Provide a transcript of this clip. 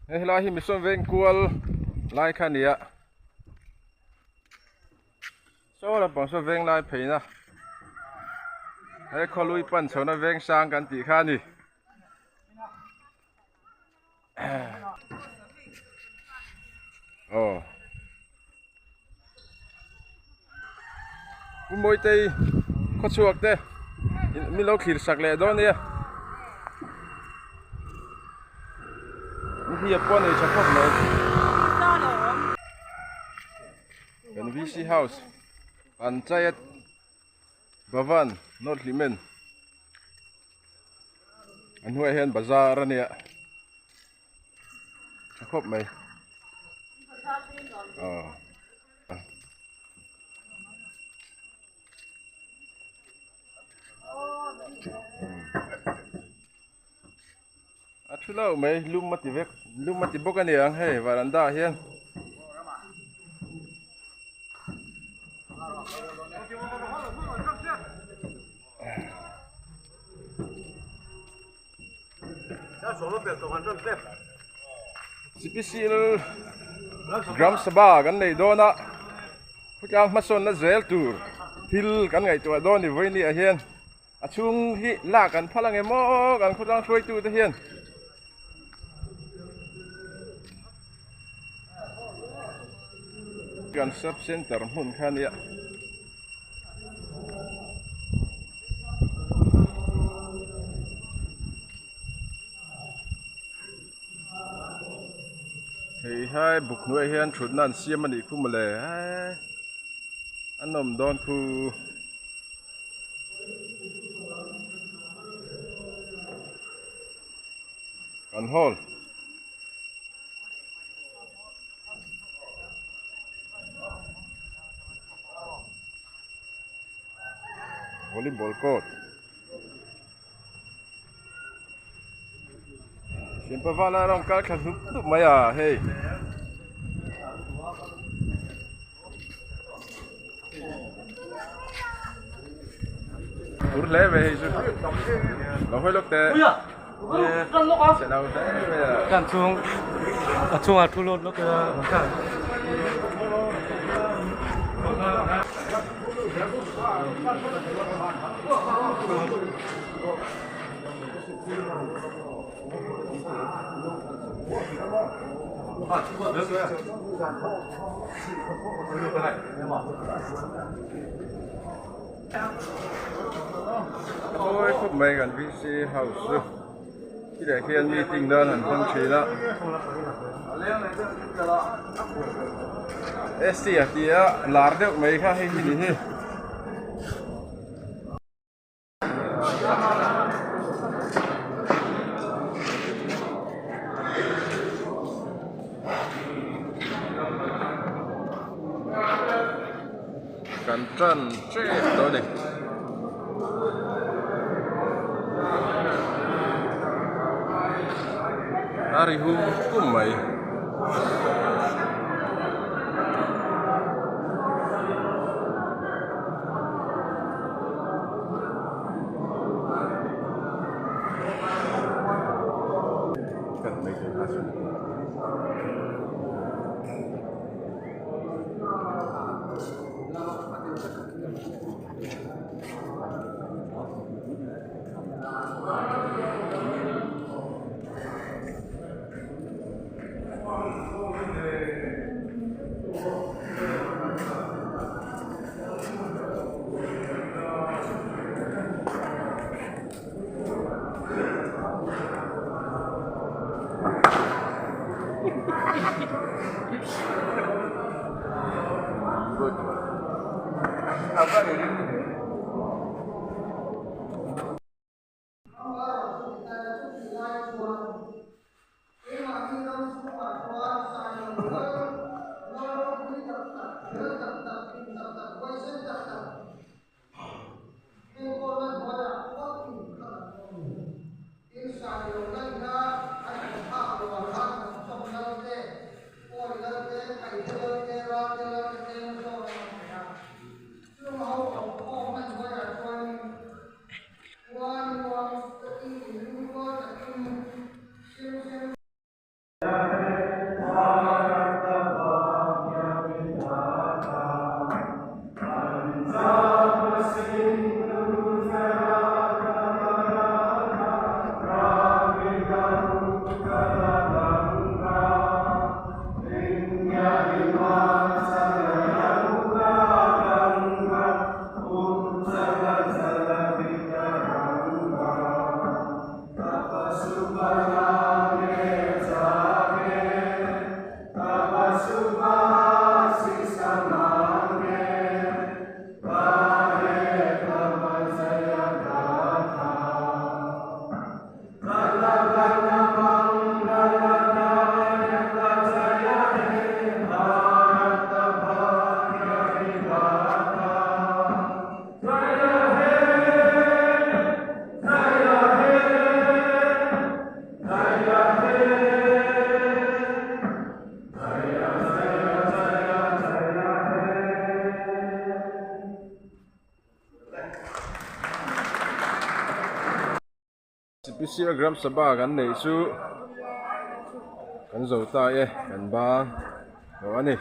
Hei helai hi Mission veng kual lai kha a ni a. Saw lampang saw veng lai pheina he khawlui pan chhohna veng sang kan tih kha a ni. Aw Pu Mawitei khawchhuak te min lo thlir sak leh dawn nia Nihliap pawh a nei tha khawp mai Kan VC house Panchayat Bhavan North Hlimen A hnuaiah hian bazar a nia tha khawp mai aw a thu lo mai lum a ti vek lum a ti bawk a ni ang hei varanda ah hian. Special Gram Sabha kan nei dawn a khawtlang hmasawnna zel tur thil kan ngaihtuah dawn ni vawiin ah hian a chhung hi lak an phal ang em aw kan khawtlang hruaitu te hian. Kan sub center hmun kha ania. Hei hai buk hnuaiah hian thutna an siam a nih khu mawle a nawm dawn khu. Kan hall. Volleyball court. Simpa vala rawng kal thla hnup hnup mai a hei. Tur hle ve hei chu. Lo hawi lawk teh. Che lo hle mai a. Kan chung a chungah thu lawt lawk ila kan. Mawi khawp mai kan VC house chu khilaiah khian meeting nan an hmang thin a ST a ti a lar deuh mai kha hei hi ni hi. Kan tan tep tawh a ni. A ri hum hum mai. Sipisia Gram Sabha kan neih chu kan zo ta e kan bang tawh a ni.